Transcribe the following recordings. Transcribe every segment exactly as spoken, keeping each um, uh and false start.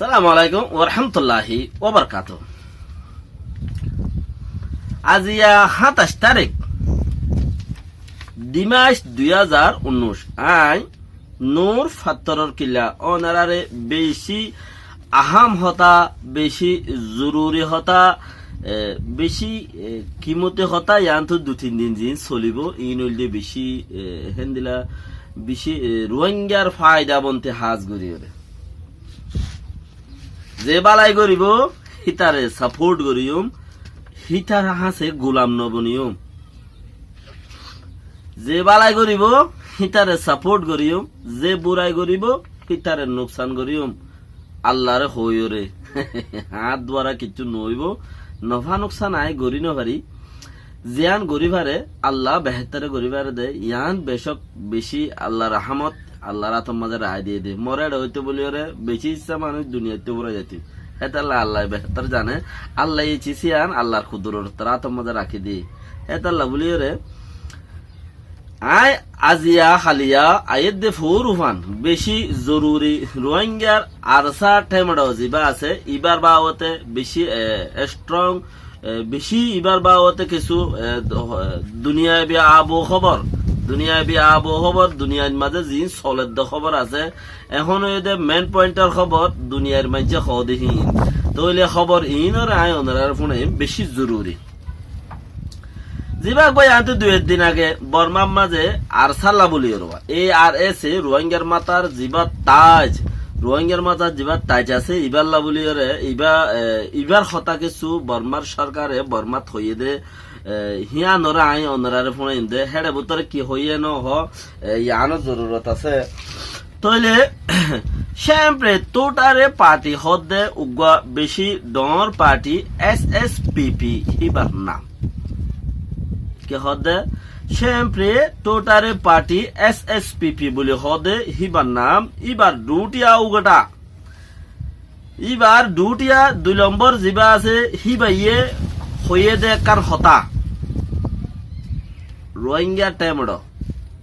Assalamu alaikum warahmatulláhi wabarakátuhu. Aziya háñtaic tarík, dui mac dui házar unnúic. Añí Nur Fattoror Killa ónorare beci ahám hotá, beci zoruri hotá, e, beci, e, kimoti hotá, yiántu dui tin din zin solibo, in óilde beci, e, héndilla beci, e, Ruáingar faida bonte hás goríyore. Ze bálai goríbo, hítare saport goríyum, hítar hañsé gulam no boniyum. Ze bálai goríbo, hítare saport goríyum, ze burai goríbo, hítare nuksan goríyum. Allare hoiyóre, añár duara kiccú no óibo, nofa nuksan añí gorí no fari. Ziyán gorí fare, Alla behétore gorí fare de, yián becók beci Allar rahámot, Allar átor mazé raái diyé de. More eçe óito buliyóre, beci issá manúic duniyaittú furai zaito. Hétolla Allaye behétor zane, Allaye e ciz yián Allar kudurot, tar átor mazé rakí diyé. Hétolla buliyóre, añí aziya háliya aiyér de foóru fán, beci zoruri Ruáingar ARSA temedho zibá asé, ibár babote beci, e, strong, e, beci ibár babote kissú, e, do-, e, duniyabi abu hóbor, duniyabi abu hóbor, duniyair mazé zin soler de hóbor asé, ehón óiye de main pointor hóbor, duniyair maincé hoó de híin. Tóile hóbor iínoré añí onoráre fúnaiyum, beci zoruri. Zibá uggúa yiántu dui ek din age Bormár mazé ARSA lla buliyóre, A R S A, Ruáingar matár zibá taj, Ruáingar matár zibá taj asé, ibálla buliyóre, ibá, e, ibár hotá kissú Bormár sorkare Bormát hoiyé de, e, híanoré añí onoráre fúnaiyum de, héçe bútore ki hoiyé no hoó, e, yiánor zorurot asé. Tóile, Siempre Tutare party hoó de uggúa beci dhoóñr party S S P P híbar nam. Ki hoó de? Siempre Tutare party S S P P buli hoó de híbar nam, íbar dhutiya uggúa. Íbar dhutiya dui lombor zibá asé, híbaye hoiyé de ekkán hotá. Ruáinga temedho.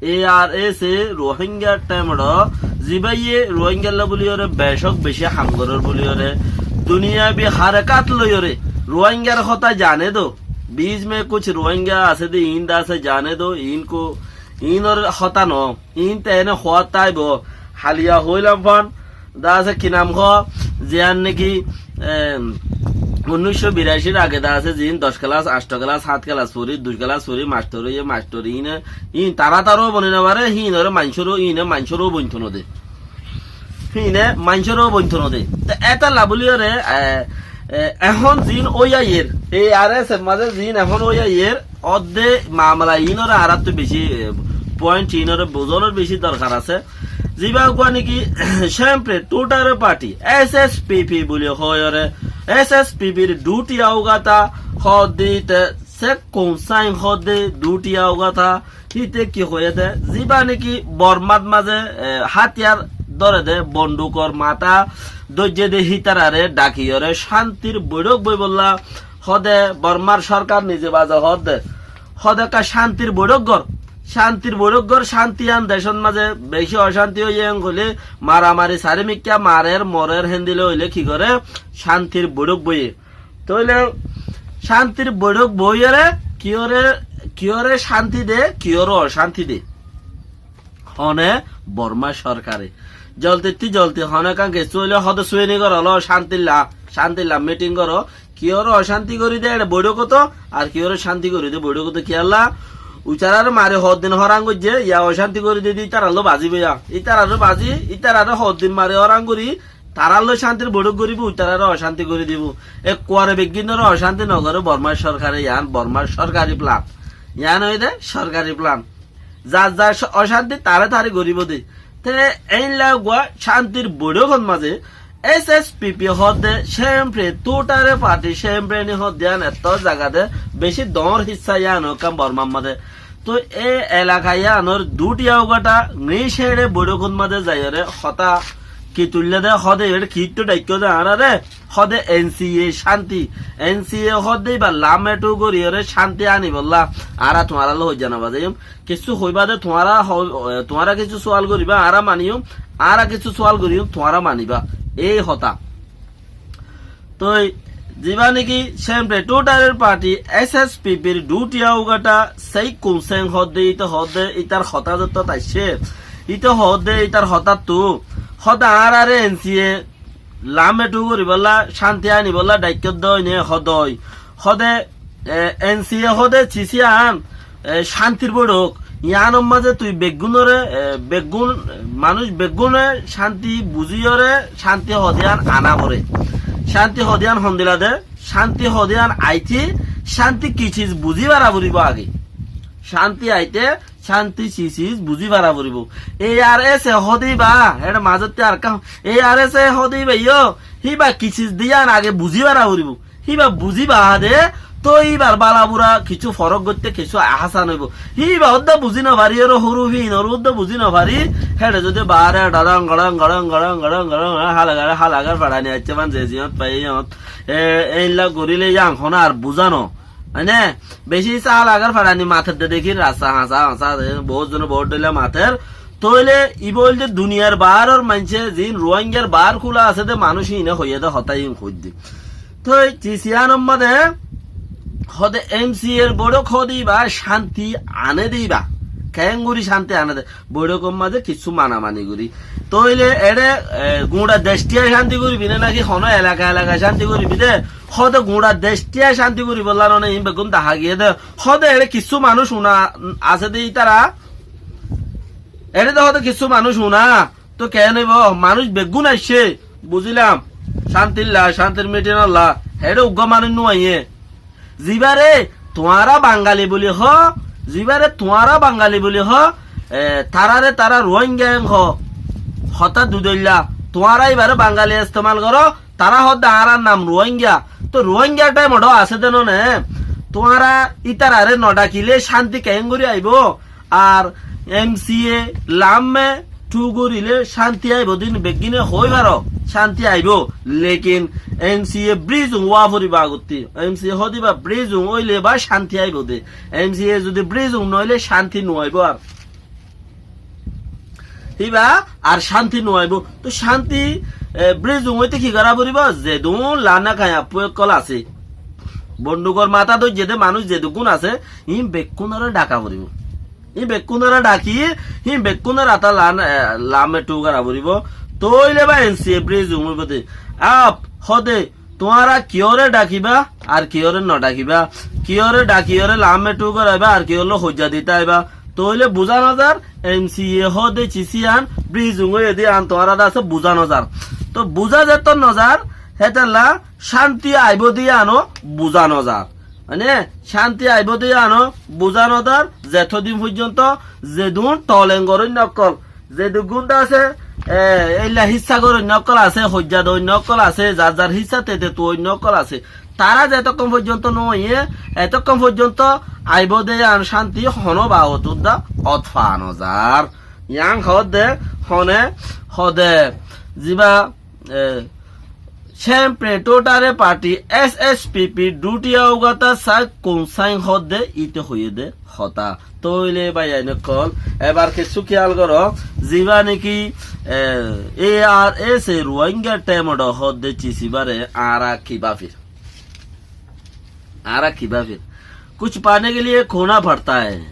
A R S A Ruáinga temedho, zibáye Ruáingalla buliyóre becók beci ham gorér buliyóre, duniyabi harakát loiyóre, Ruáingar hotá zane do, bic me kuc Ruáinga asé de, iín de asé zane do, iín ko, iínor hotá no, iín te ene hoót táibo, háliya hoóilam fán, de asé ki nam hoó, ziyán niki, e, unnúiccó biracir age de asé ziín doc kelas, ancto kelas, hát kelas fori, dui kelas fori, mastor óiye, mastor iíne, iín tará taró boni no fare, híinoré maincór ó, iíne maincór ó bointo no de. Híine maincór ó bointo no de. Te étalla buliyóre, e, e, ehón ziín ói aiyér, A R S A r mazé ziín ehón ói aiyér, Ódde mamela iínoré añáráttu bicí, e, point iínoré buzónor bicí dorkar asé. Zibá uggúa niki siempre Tutare party, S S P P buli hoóiyoré, S S P P r dhutiya ugata hoódde íte, Sek Kongsain hoódde dhutiya ugata, híte ki hoiyé dé, zibá niki Bormát mazé, e, hátiyar dóre dé, bondukor matá dóijje dé hítararé dhakiyoré cántir boiçók boibolla, Hóde Bormar sorkar nize baze hóde, hóde ekká cántir boiçók gor, cántir boiçók gor, cánti yián decót mazé bicí ocánti óiye, en hoilé maramari sarimikká marer morer héndilla óile ki goré, cántir boiçók boiyé. Tóile cántir boiçók boiyóre kiyóre, kiyóre cánti de, kiyóre ocánti de. Hone Borma sorkare. Zoltittú zolti hone ekkan kessú óile hóde sueni goro lo, cántilla, cántilla miting goro. Kiyóre ocánti gorí de eçe boiçókot, ar kiyóre cánti gorí de boiçókot kiyólla? Utarare mari hoddin horan goijjé, yá ocánti gorí de, de ítaralló bazibó yá. Ítarare bazi, ítarare hoddin mari horan gorí, taralló cántir boiçók goríbo, utarare ocánti gorí dibo. Ekkuare beggúnore ocánti no gore Borma sorkare, yián Borma sorkari plan. Yián óiye de sorkari plan. Zar zar co-, ocánti tare tare goríbo de. Te éilla uggúa cántir boiçókot mazé S S P P hóde, cémfre, Tutare parti cémfre ni hóde yián etó zaga de bicí doñr hissá yián ókkán Bormar mazé. Toi e elaka yiánor dhutiya ugata ni céçe boiçókot mazé zaiyóre hotá ki tuille de hóde, eçe ki ttu dhaikkó de añárare, hóde N C A cánti, N C A hóde iba lametu goríyore cánti anibolla, añára tuáñralló hoijja no bazaiyum. Kessú hoibá de tuáñra ho-, e, tuáñra kessú sual goríba, añára maniyum, añára kessú sual goríyum, tuáñra manibá. Ei hotá. Toi zibá néki Cempriyar Tutaror parti S S P P r dhutiya uggwá Sai Kunseng hoódde, íte hoódde, ítar hotá zettót aiccé, íte hoódde, ítar hotáttu hoódde añáráre N C A laámme thú goríbolla, cánti aníbolla dhaikké dé óine hoódde ói. Hoódde, e, N C A hoódde cici an, e, cántir boiçók. Yiánor mazé tui beggúnore, e, beggún, manúic beggúne cánti buzíyore, cánti hoódde yián aná foré. Cánti hoódde yián hondila de, cánti hoódde yián aité, cánti ki ciz buzí fara foribó age. Cánti aité, cánti ki ciz buzí fara foribó. A R S A hoódde íba, eçé mazótte ar kam, A R S A hoódde íba yó, híba ki ciz de yián age buzí fara foribó. Híba buzí baade, toi íbar bála bura kissú forók goitté kissú ahásan óibo. Híba ódda buzí nofarí, ero huru híin, ero ódda buzí nofarí, héçe zodi baáre dhorong, dhorong, dhorong, dhorong, dhorong, dhorong, halagar, halagar façani aiccé, fán ze ziyót faiyé yót. E, éilla goríle yián hono ar buzá no. Mane, beci sá halagar façani mater de dekí, rasta hañsá, hañsá, e, bout zone bout dhoilla mater. Tóile ibá óilde duniyar baáror maincé, ziín Ruáingar baár kúla asé de manúic híine hoiyé de hotá híin hoiddé. Toi cici anor mazé hoódde M C A r boiçók hoódde íba cánti ané de íba. Keéngorí cánti ané de? Boiçókor mazé kissú manamani gorí. Tóile eçé, e, guñça decthiya cánti goríbi né náki honó elaka elaka cánti goríbi de? Hoódde guñça decthiya cánti goríbolla noó né, iín beggún dahá giyé de. Hoódde eçé kissú manúic uná asé de ítara. Eçé de hoódde kissú manúic uná. Toi keén óibo? Manúic beggún aiccé, buzílam. Cántilla, cántir mitinolla. Héçe uggúa manúic no aiyé. Zibáre tuáñra Bangali buli hoó, zibáre tuáñra Bangali buli hoó, e, taráre tará Ruáinga en hoó. Hotá dudóilla. Tuáñra íbaré Bangali estemal goró, tará hoódde añárar nam Ruáinga. Toi Ruáinga thaim oçó asé de noó né? Tuáñra ítararé nodhakilé cánti keéngorí aibó? Ar M C A laámme thú goríle cánti aibó de ín beggíne hoói faró, cánti aibó. Lekin M C A brizung ówa foribó agottí. M C A hoódde íba brizung óile ba cánti aibó de. M C A zodi brizung noóile cánti no aibó ar. Híba ar cánti no aibó. Toi cánti, e, brizung óite ki gorá foribó? Zedún laána kañappú ókkol asé, bondhukor matá dóijje de manúic zeduggún asé, iín bekkúnoré dhaka foribó. Híin bekkúnore dhaki, híin bekkúnor atá lan, e, lamme thú gora foribó. Tóile ba N C A brizung óibo de. Ab, hóde, tuáñra kiyóre dhakibá ar kiyóre nodhakibá? Kiyóre dhakiyóre lamme thú goraibá ar kiyólla hoijja dita aibá? Tóile buzá nozar, N C A hóde ciciyan brizung óiye de yián tuáñra dase buzá nozar. Tó buzá zettót nozar, hétolla cánti aibó de yiáno buzá nozar. Mane, cánti aibó de yiáno buzá nozar, zetodin foijjonto zedún toleng goróinna ókkol, zeduggún de asé, e, eilla híssa goróinna ókkol asé, hoijja doinna ókkol asé, zar zar híssa tete tuoinna ókkol asé. Tará zetokkon foijjonto no óiye, etokkon foijjonto aibó de yián cánti honó baabot udda ot fa nozar. Yián hoódde, hone, hóde, ziba, e, Cempriyar Thutare Parti S S P P dhutiya ugata sa kun sain hódde ite hoiyé de hotá. Tóile báiyain ókkol, ebar kessú kiyal goró, ziba niki, e, A R S A Ruáinga thaimot hódde cisibáre añára ki báfir? Añára ki báfir? Kuch pane ke liye khona padta hai.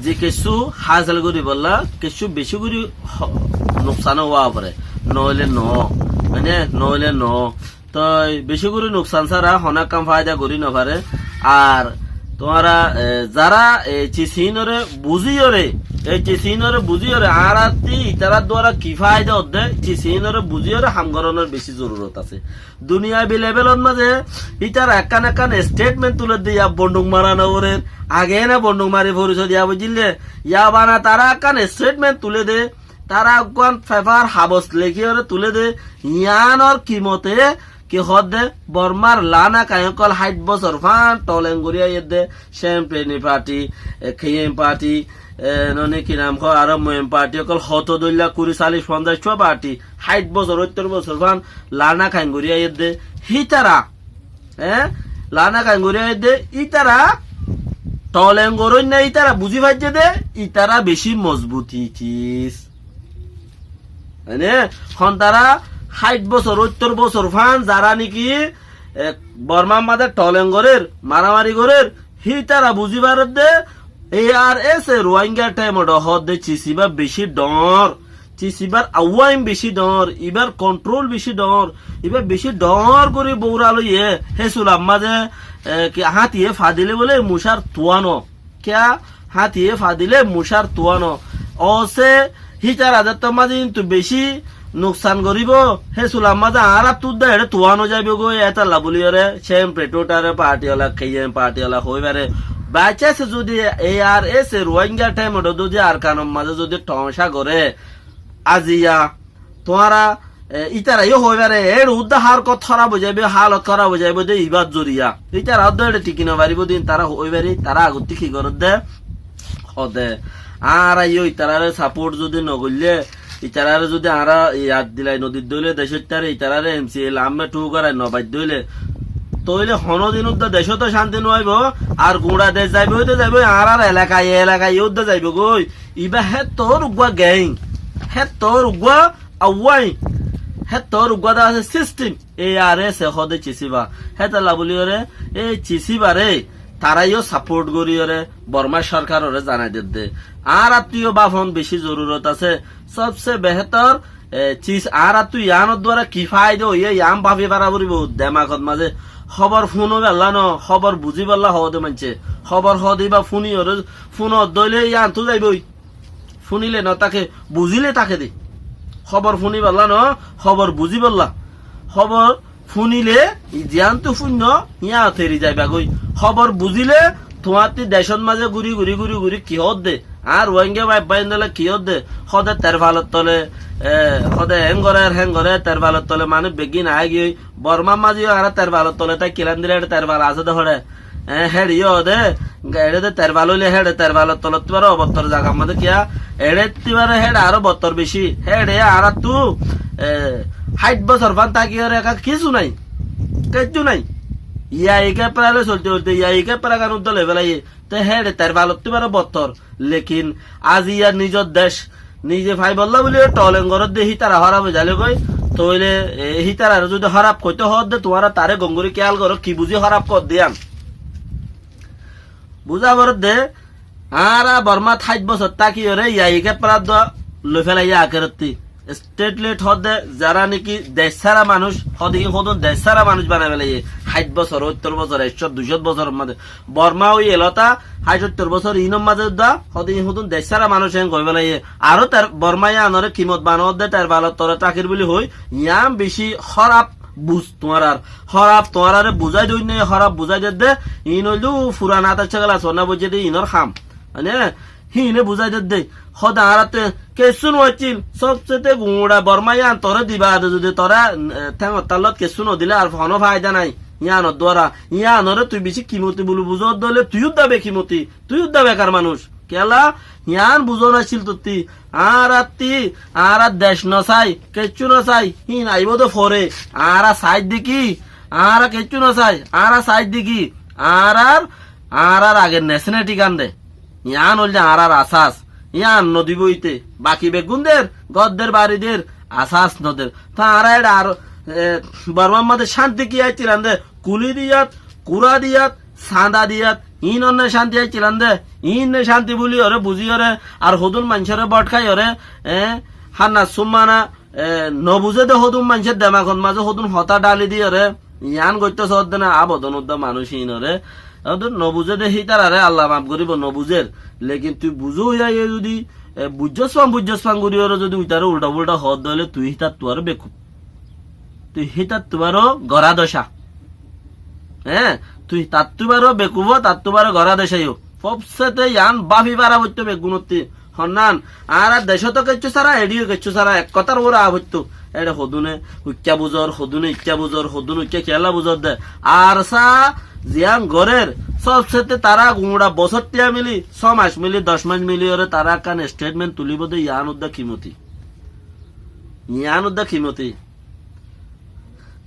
Ze kessú hásil goríbolla kessú beci gorí ho-, nuksan ówa fore. Noóile noó. Mane, noóile noó. Toi beci gorí nuksan sára honó ekkán faida gorí nofare. Ar tuáñra, e, zará, e, cis híinore buzíyore, e cis híinore buzíyore, añárattí itarar duara ki faida ódde, cis híinore buzíyore ham gorónor beci zorurot asé. Duniyai levelot mazé ítara ekkán ekkán statement tuledde, ya bonduk mara noforer, age ena bonduk mari forisoi diya bujille, ya bana tará ekkán statement tulede, tará ekkán paper habos lekíyore tulede, yiánor kimote ki hódde, Bormar lana kain ókkol háit bosór fán toleng gorí aiyedde, Cempriyar Parti, e, Keyem Parti, e, noni ki nam hoó, aró Moyem Parti ókkol hoto dóilla kuri, salic, fonzaic, cúa parti, háit bosór, óittor bosór fán lana kain gorí aiyedde, hítara, e, lana kain gorí aiyedde, ítara toleng goróinna, ítara buzí faijje de, ítara beci mozbut cis. Mane, hon tará háit bosór, óittor bosór fán, zará niki, e, Bormar mazé toleng gorér, maramari gorér, hítara buzí faredde, A R S e Ruáingar thaimot hoódde cis ibá bicí dhoóñr, cis ibár awáin bicí dhoóñr, ibár konthról bicí dhoóñr, ibá bicí dhoóñr gorí boural óiye, hé sular mazé, e, ki, háñtiye fadilé bóle mucár tuwá no. Kiyá? Háñtiye fadilé mucár tuwá no. Óse hítara zettór mazé kintu bicí nuksan goríbou, hé sular mazé añáráttu dé eçé tuwá no zaibou goi, étalla bóliyoré cémprethótare partiola, keyén partiola hoói fare. Baicáse zudi A R S e Ruáingar thaimot zudi Arkanor mazé zudi thoóñca goré, aziya tuáñra, e, ítara yó hoói fare, éçe uddá hárkot hóraf ói zaibou, hálot hóraf ói zaibou dé ibár zoriya. Ítara uddá éçe thiki no faribóu dé, tará hoói fare, tará agottí ki gorédde? Hoódde. Añára yó ítararé sapót zudi no goillé, ítararé zudi añára yad dilai no diddé óile, decóittare ítararé M C A lamme thu gorai no baidde óile, tóile honódin uddá decót cánti no aibóu, ar guñça dec zaibóu dé zaibóu, añárar elakaye elakaye uddá zaibóu goi. Ibá héttor uggúa geng, héttor uggúa awáin, héttor uggúa dé asé sistem, A R S e hoódde cis ibá. Hétalla bóliyoré, e cis ibáre tará yó sapót goríyoré Bormá sorkaroré zanai dedde. Añáráttu yó báfon bicí zorurot asé. Sóbse behétor, e, cis añáráttu yiánor duara ki faida óiye, yián báfi fara foribóu demakot mazé. Hóbor fúnibálla no, hóbor buzíballa hoóde maincé. Hóbor hoóde ibá fúniyoré, fúnodde óile yiántu zaibói. Fúnile no táke, buzíle táke dé. Hóbor fúnibálla no, hóbor buzíballa. Hóbor fúnile, i ziántu fúinno, yián teri zaibagói. Hóbor buzíle, tuáñtti decót mazé gúri gúri gúri gúri ki hoódde? Añár Ruáinga bái báindóla ki hoódde? Hoóde terfalor tole, e, hoóde héng gorér, héng gorér, terfalor tole manúic beggín aáigiyoi. Bormár mazé yó añára terfalor tole táikkilam dé, eçé terfal asé dé hoçé. E, héçe yó de, eçé de terfal óile héçe terfalor tolottú baré obottor zagar mazé kiyá, eçéttú baré héçe aró bottor bicí, héçe añáráttu, e, háit bosór fán tákiyoré ekká kissú nái, kessú nái. Yai keppera loi solté solté, yai keppera gán uddá loi félaiye, te héçe terfalottú baré bottor, lekin aziya nizor dec, nize faibolla buli toleng gorédde hítara hóraf ói zailé goi, tóile, e, hítararé zudi hóraf hoitó hoódde, tuáñra taré gom gorí kéyal goró, ki buzí hóraf hoódde yián. Buzá foredde, añára Bormát háit bosór tákiyoré yai keppera uddá loi félaiye akerottí. State led hoódde zará niki dec sára manúic, hoódde ki hodún dec sára manúic banai félaiye. Háit bosór, óttor bosór, ekcót, duicót bosóror mazé. Bormá ói elóta háit óttor bosór iínor mazé uddá, hoódde ki hodún dec sára manúic héen hoi félaiye. Aró ter-, Bormá yiánoré kimot bana ódde terfalor tole tákir buli hoi, yián bicí hóraf buz tuáñrar. Hóraf tuáñraré buzái dóinne, hóraf buzái dedde, iín óilde furan añátaccá gelas fonná boijjé dé iínor ham. Mane, híine buzái dedde. Hóde añáratte kessú no accíl, sóbsete guñça Bormá yián toré diba de zudi toré, e, théngor tallot kessú no dilé ar honó faida nái. Yiánor duara, yiánoré tui bicí kimoti buli buzódde óile tui uddá bekimoti, tui uddá bekar manúic. Kiyólla, yián buzón accíl tuttí, añárattí, añára dec no sai, kessú no sai, híin aibó de fore, añára saidde ki, añára kessú no sai, añára saidde ki, añárar, añárar ager nesene thíkan de. Yián óilde añárar asas, yián no dibó íte, baki beggún der, gór der, bari der, asas no der. Tó añára eçé ar, e, Bormár mazé cánti ki aiccílam de, kuli diyat, kura diyat, sañda diyat, iín onne cánti aiccílam de, iínne cánti buli oré, buzí oré, ar hodún maincóre botkai oré, e, hanna summana, e, no buzé de hodún maincór demakot mazé hodún hotá dhali di oré, yián goittó soódde na, abodon uddá manúic iín oré, hodún no buzé de hítararé Allah maf goríbo, no buzér. Lekin tui buzó óiyaye zudi, e, bujjós fán, bujjós fán gorí oré zudi uitaré ultha-fultha hoódde óile tui hítattu aró bekuf. Tui hítattu baró gorá doca. Eé, tui tattú baró bekuf, tattú baró gorá doca yó. Fobsete yián báfi fara foittó beggúnottí. Honnán, añára decót kessú sára, eçé yó kessú sára, ek kotár uore aa foittó. Eçé hodúne uikká buzór, hodúne ikká buzór, hodúne uikká kiyólla buzór de. Ar sa ziyán gorér, fobsete tará guñça bosór tiya mili, só mac mili, doc mac mili oré tará ekkán statement tulibó de yián uddá kimoti. Yián uddá kimoti.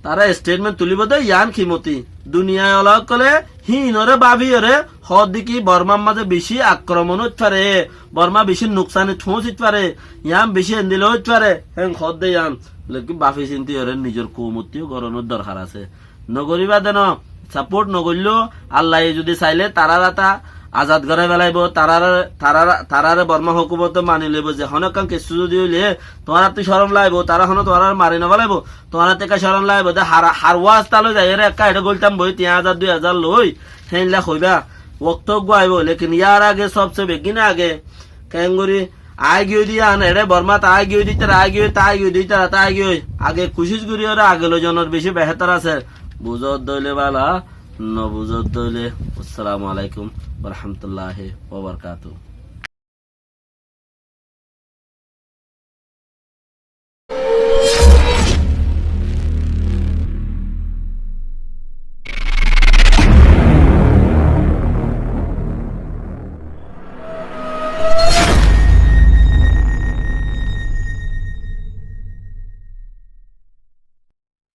Tará statement tulibó de yián kimoti. Duniyai ola ókkole híinoré báfiyoré hoódde ki Bormár mazé bicí akromon óit fare, Bormá bicí nuksanit foóñsit fare, yián bicí endila óit fare, héen hoódde yián. Lekin báfi sintiyoré nizor koumottí yó goronor dorhar asé. Nogoríba de no, saport nogoilló, Allaye zodi sailé tarár ata azad gorai félaibo, tarár, tarár, taráre Borma hókumote mani loibo, ze honó ekkán kessú zodi óile, tuáñrattú corom laibo, tará honó tuáñrare mari nofélaibo, tuáñrattú ekká corom laibo de, har, har wasta loi zaiyóre ekká eçé goiltam boi, tin házar, dui házar loi, héinla hoiba, wokto uggúa aibo, lekin yar age sobse beggín age, keéngorí, aáigiyoi de yían, eçé Bormát aáigiyoi de ítara, aáigiyoi, táigiyoi de ítara, táigiyoi. Age kucíc goríyoré age loi zonor bicí behétor asé. Buzódde óile bála, nobuzódde óile. Assalamu alaikum wa rahmatullahi wa barakatuhu.